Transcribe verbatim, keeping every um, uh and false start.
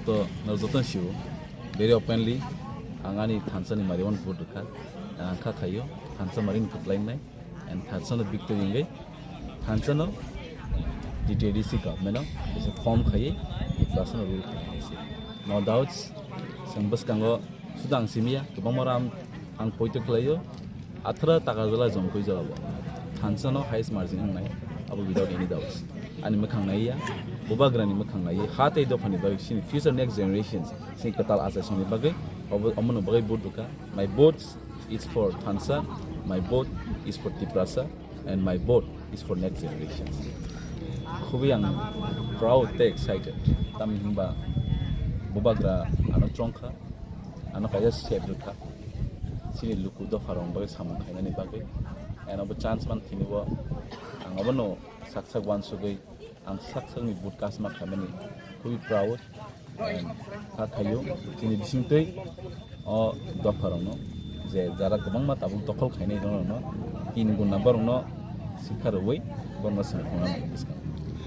To no joto sio, very openly ang ani thansa ni mari wan vote rwkha. Ang kha khaio thansa mari ni kwplai nai and thansa no victory wngwi thansa no T T A D C government no bisa form khaiwi Tiprasa no rule khainai se. No doubts, seng bwskango suda ang simiya kwbangma ram ang poito khlaio. Athra taka jala jongkoi jala bo thansa no highest margin wngnai, abo without any doubts. Ani mwkhang naiya, bubagra ni mwkhang naiya, ha tei dopha ni bagwi sini future next generations sini kwtal achai songni bagwi obo omono bagwi vote rwkha. My vote is for thansa, my vote is for Tiprasa, and my vote is for next generations. Khubui ang proud tei excited, tamni hwnba bubagra ano chongkha, ano kaisa sep rwkha sini luku dopha rok bagwi samung khainani bagwi. And obo chance man thini bo ang obono sak sak uansugwi ang sak sakni vote kasma khaimani khubui proud. And kha khaio chini bisingtwi o dopha rokno je jara kwbangma tabuk dokhol khainai rokno tin gun number rokno sikha rwui borokno sini khwngnani bwskang.